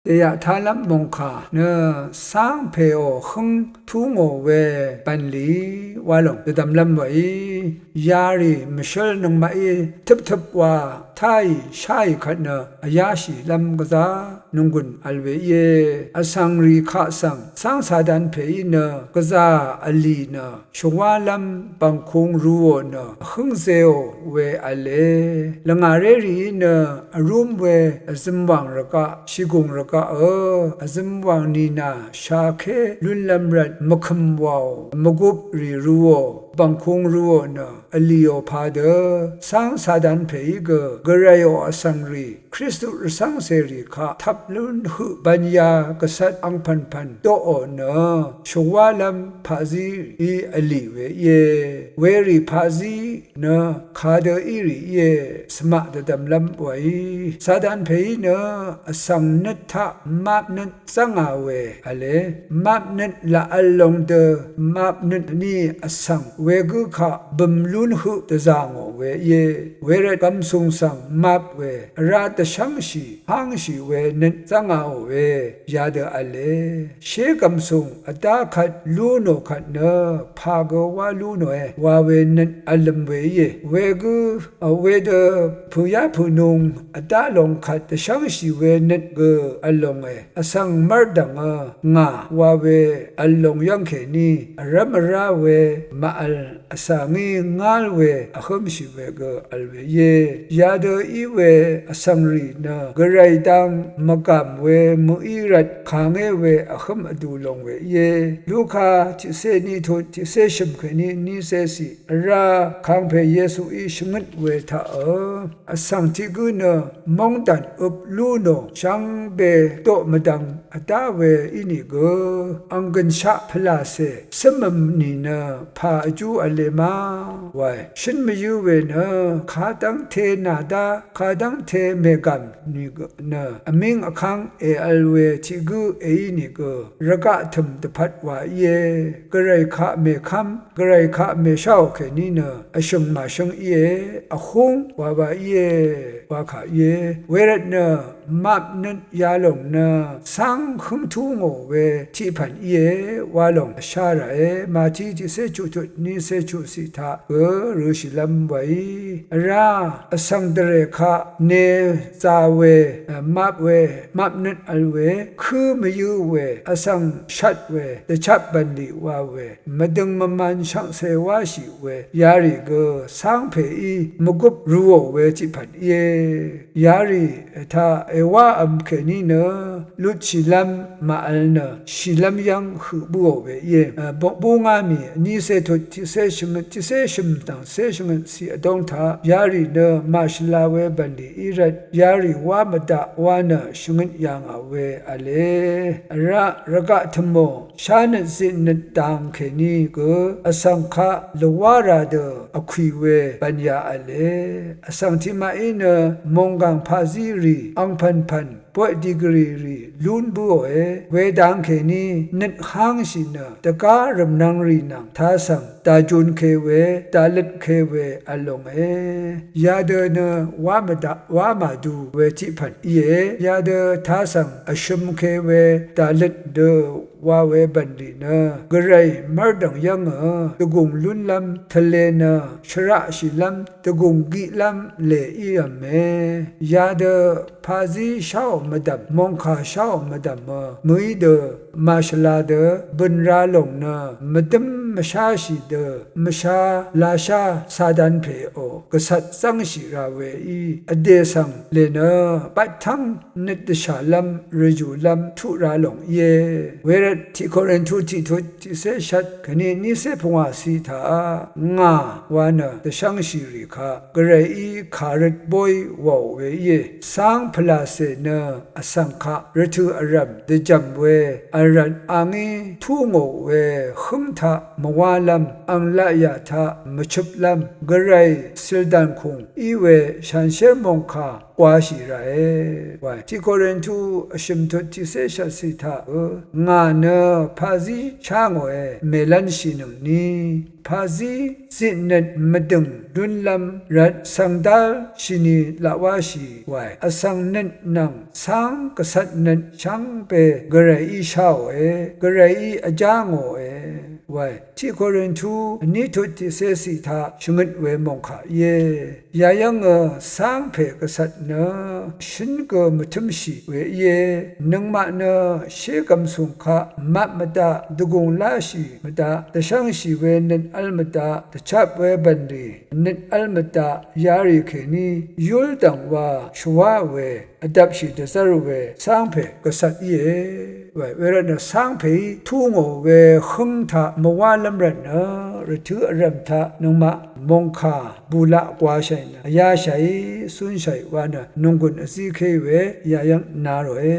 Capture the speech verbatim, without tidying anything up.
dèyaq tálv́m mòngkà nø cáng pèò hǿng tú ngò we bv̀nlì wa lòng dvdvmlv́m wèí. Yarì mvshǿl nøngmaqí tøptøp wa táì sháì kvt nø vyáshìlv́m gvzá nònggùn vl we íe. Vsvng rì kaq svng cáng Satan pèí nø gvzà vlì nø shvwálv́m bv̀ngkung rūò nø vhǿngzēò we v̄le. Lvngàré rìí nø vrúm we vzømwàng rvgaq, shìgùng rvgaq, ø, vzømwàng nìnà shaké lúnlv́m rvt mvkø̀m wàò, mvgup rì rūò, bv̀ngkung rūò nø vlìò padø cáng Satan pèí gø gvrayò vsvng rì Kristu rvcv́ngcèrì kaq tvp lún høq bv̀nya gvcvt angpv̀npv̀n doqò nø shvwálv́m paqzíí vlì we íe. Werì paqzí nø kadø í rì íe. Svmaq dvdvmlv́m wèí Satan pèí nø vsvng nøt taq map nøt zv́ngà we v̄le. Map nøt laq vl long dø map nøt vní vsvng wegǿ kaq bø̀m lún høq dvzà ngò we íe. Wervt gv̀msùng svng map we vrá dvshv́ngshì hángshì we nøt zv́ngàò we yadø v̄le. Shé gv̀msùng vdá kvt lú nò kvt nø pà gø wá lú nòe wa we nøt v̄løm we íe. Wegǿ, ø, wedø pø̀yá pø̀nung vdá long kvt dvshv́ngshì we nøt gø v̄l longe. Vsvng mv́rdv̀ngø ngà wa we vl long yv́ng kèní vrv́m vrá we màvl vsvngí ngál we vhǿmshì we gø vl we íe. Yadø í we vsvng rì nø gvray dang mvgàm we mø̀í rvt kàngé we vhǿm vdu long we íe. Luka tiqcé ní tut tiqcé shø̀m kèní nícé ciq vrá kàngpè Yesuí shvngøt we taqø vsvng tiq gǿ nø móngdàn øp lú nò shvngbe doq mvdvng vdá we ínìgø ang gø̀nshaq pvlàcè cǿmøm nìnø pà vjú v̄le ma wae. Shǿn mvyǿ we nø kadv́ngte nàdá kadv́ngte mègàm nìgø nø vmíng vkv́ng èvl we tiq gǿ èí nìgø rvgaq tø̀m dvpvt wa íe. Gvray kaq mèkv́m gvray kaq mèsháò kèní nø vshø̀ng màshøng íe. Vhúng wa wa íe. Wa kà íe. Wervt nø map nøt yalòng nø cáng hǿngtú ngò we tiqpv̀n íe wa lòng vshá ràe. Màtí tiqcé chuqtut nícé chuqciq taq gø rø̄shìlv́m wèí vrá vsvng dvrè kaq ne za we, map we, map nøt vl we, kǿ mvyǿ we, vsvng shvt we, dvchap bv̀nlì wa we, mvdøng mvman shvngse wáshì we yarì gø cáng pèí mvgup rūò we tiqpv̀n íe. Yarì taq èwá vm kèní nø lutshìlv́m màvl nø shìlv́m yv́ng høq bǿò we íe. Bukbúngá mì vnícé tut tiqcé shvngøt tiqcé shø̀m dv̀ng cé shvngøt ciq vdóng taq yarì nø màshvla we bv̀nlì í rvt yarì wá mvdaq wá nø shvngøt yà ngà we v̄le. Vrá rvgaq tø̀mò shánøt zitnøt dang kèní gø vsvng kaq lvwá ra dø vkwì we bv̀n yà v̄le. Vsvng tiqmaqí nø mònggàng paqzí rì angpv̀npv̀n boy dìgvrì rì lún bǿòe. Wedang kèní nøt hángshì nø dvgá rv̀mnvng rì nvng tasv̀ng dàjun ke we dàløt ke we v̄l longe. Yadø nø wá mvdaq wá màdu we tiqpv̀n íe. Yadø tasv̀ng vshøm ke we dàløt dø wa we bv̀nlì nø gvray mv́rdv̀ng yv́ngø dvgùng lúnlv́m tvle nø shvraqshìlv́m dvgùng giqlv́m lè í v̄me. Yadø paqzí sháò mvdv̀m mòngkà sháò mvdv̀mø mø̀í dø màshvla dø bø̀n ra lòng nø mvdǿm mvsháshì dø mvsha lashá Satan pèò gvcvt zv́ngshì ra weí vdè svng lè nø bvtv́ng nøt dvshàlv́m rvjùlv́m tuq ra lòng íe. Wervt tiq Korintu tiqtut tiqcé shvt kèní nícé pungwàciq taq ngà wa nø dvshv́ngshì rì kaq gvrayí kàrøt bóy wàò we íe. Cáng pvlàcè nø vsvng kaq rvtø̀ vrv̀m dvjv̀m we vrvt a ngí tú ngò we hǿng taq mvwálv́m, ang laqyà taq mvchøplv́m, Gvray sìldànkùng í we shanshér mòngkà gwāshì ràe wae. Tiq Korintu vshø̀m tut tiqcé shvtcì taq gø, ngà nø paqzí shá ngòe mèlv́nshìnøngni, paqzí zitnøt mvdø̀ng dúnlv́m rvt svng dálshìni laq wáshì wae. Vsvng nøt nvng cáng gvcvt nøt shvngbe Gvrayí sháòe, Gvrayí vjá ngòe wae. Tiq Korintu vní tut tiqcécì taq shvngøt we mòngkà íe. Yayv́ngø cángpè gvcvt nø shǿn gø mvtǿmshì we íe. Nøngmaq nø shé gv̀msùng kaq map mvdaq, dvgùng láshì mvdaq, dvshv́ngshì we nøt v́l mvdaq, dvchap we bv̀nlì nøt v́l mvdaq yarì kèní yúldv̀ng wa shvwá we vdvpshì dvzv́r we cángpè gvcvt íe. Wae, wervtnø cángpèí tú ngò we hǿng taq mvwálv́m rvtnø rvtǿ vrv̀m taq nøngmaq mòngkà bùlaq gwāshàì nø vyāshàí cúnshàì wa nø nònggùn vzíkéì we yayv́ng na ròe.